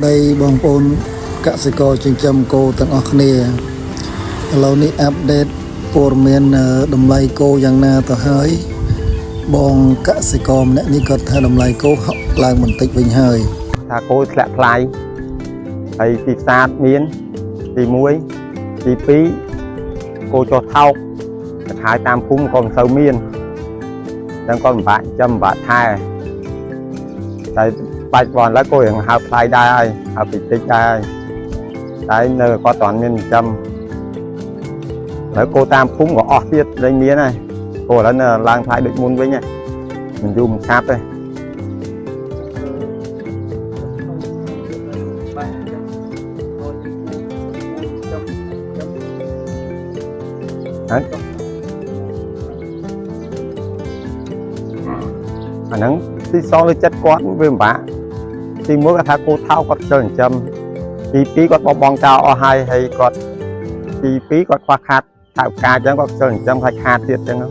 ស្តីបងប្អូនកសិករចិញ្ចឹមគោទាំងអស់គ្នាឥឡូវនេះupdate ព័ត៌មានតម្លៃគោយ៉ាងណាទៅហើយបងកសិករម្នាក់នេះគាត់ថាតម្លៃគោហក់ឡើងបន្តិចវិញហើយ ថាគោធ្លាក់ថ្លៃហើយទីផ្សារមានទី1ទី2គោចុះថោកទៅខើយតាមភូមិក៏មិនសូវមានអញ្ចឹងគាត់ពិបាកចិញ្ចឹមពិបាកថែតែបាច់បងឥឡូវគោរៀងហើបថ្លៃដែរហើយហើបតិចតិចដែរហើយតែនៅគាត់តន់មានចិញ្ចឹមឥឡូវគោតាមភូមិក៏អស់ទៀតលែងមានហើយគោឥឡូវនៅឡើងថ្លៃដូចមុនវិញហើយមិនយូរមិនឆាប់ទេ ហើយអាហ្នឹងទីសងលើចិត្តគាត់វាពិបាកទីមួយគាត់ថាគោថោកគាត់ខ្ជិលចិញ្ចឹមទីពីរគាត់បោះបង់ចោលអស់ហើយហើយគាត់ទីពីរគាត់ខ្វះខាតថវិកាអញ្ចឹងគាត់ខ្ជិលចិញ្ចឹមហើយខាតទៀតអញ្ចឹងឥ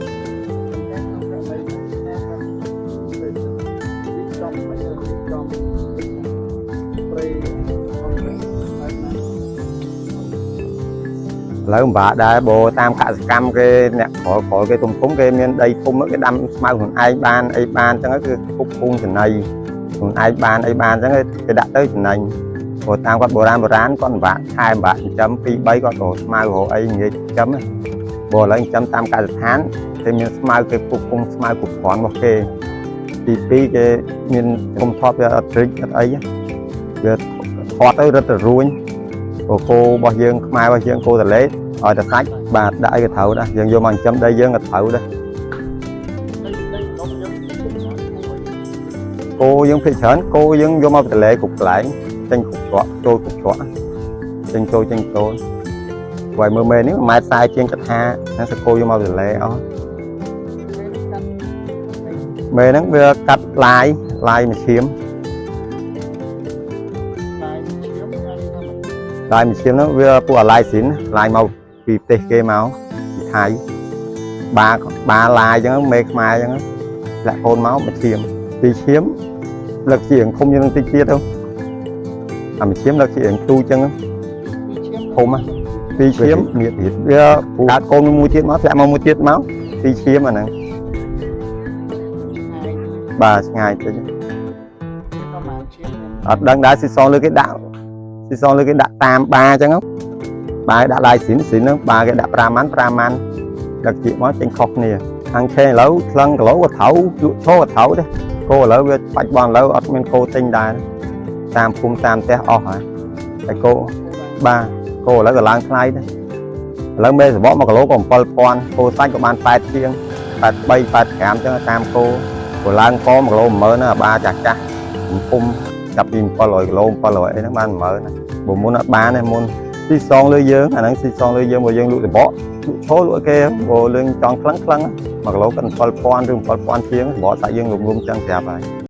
ឡូវពិបាកដែរបើតាមកសិកម្មគេអ្នកក្រក្រគេទុំទុំគេមានដីធំគេដាំស្មៅខ្លួនឯងបានអីបានអញ្ចឹងគឺគប់គងចំណីខ្លួនឯងបានអីបានអញ្ចឹងគេដាក់ទៅចំណេញព្រោះតាមគាត់បុរាណបុរាណគាត់ពិបាកថែពិបាកចិញ្ចឹម2 3គាត់ក៏ស្មៅរកអីនិយាយចិញ្ចឹមបើឥឡូវចិញ្ចឹមតាមកសិដ្ឋានគេមានស្មៅគេពុកគងស្មៅគ្រប់គ្រាន់របស់គេទី2គេមានគុំថតវាអត់ទ្រិចអត់អីវាធាត់ទៅរត់ទៅរួញព្រោះគោរបស់យើងខ្មែររបស់យើងគោតលេឲ្យតែសាច់បាទដាក់អីក៏ត្រូវដែរយើងយកមកចិញ្ចឹមដីយើងក៏ត្រូវដែរគោយើងភាគច្រើនគោយើងយកមកតលេគ្រប់កន្លែងចេញគ្រប់ច្រកចូលគ្រប់ច្រកចេញចូលចេញចូលព្រោះឲ្យមើលមេនេះ1ម៉ែត្រ40ជាងកថាហ្នឹងសកោយកមកតលេអស់មេហ្នឹងវាកាត់ឡាយឡាយមួយឈាមឡាយមួយឈាមហ្នឹងវាពួកអាឡាយស៊ីនឡាយមកពីប្រទេសគេមកពីថៃបាបាឡាយអញ្ចឹងមេខ្មែរអញ្ចឹងលាក់កូនមកមួយឈាមពីរឈាមលើកជាងធំជាងនឹងតិចទៀតទៅអាមួយឈាមលើកជាងទូអញ្ចឹងធំពីរឈាមមៀតទៀតវាកើតកូនមួយទៀតមកធ្លាក់មកមួយទៀតមកពីរឈាមអាហ្នឹងបាទឆ្ងាយតិចអត់ដឹងដែរស៊ីសងលើគេដាក់ស៊ីសងលើគេដាក់តាមបាអញ្ចឹងបាដាក់ឡាយស៊ីនស៊ីនហ្នឹងបាគេដាក់5ម៉ាន់5ម៉ាន់ដឹកជាមកចេញខុសគ្នាខាងឆេឥឡូវថ្លឹងគីឡូក៏ត្រូវលក់ឈោក៏ត្រូវដែរគោឥឡូវវាបាច់បន់ឥឡូវអត់មានគោទិញដែរតាមភូមិតាមផ្ទះអស់ហើយតែគោបាទគោឥឡូវក៏ឡើងថ្លៃដែរឥឡូវមេសបក1គីឡូក៏7000គោសាច់ក៏បាន8ជាង83 85អញ្ចឹងតាមគោព្រោះឡើងក1គីឡូ10000ណាបាចាស់ចាស់ភូមិចាប់ពី700គីឡូ700អីហ្នឹងបាន10000ណាបើមុនអត់បានទេមុនស៊ីសងលើយើងអាហ្នឹងស៊ីសងលើយើងបើយើងលក់សបកលក់ឈោលក់គេបើលើងចង់ក្លឹងក្លឹង1គីឡូក៏7000ឬ7000ជាងសបកសាច់យើងលំលំចឹងស្រាប់ហើយ។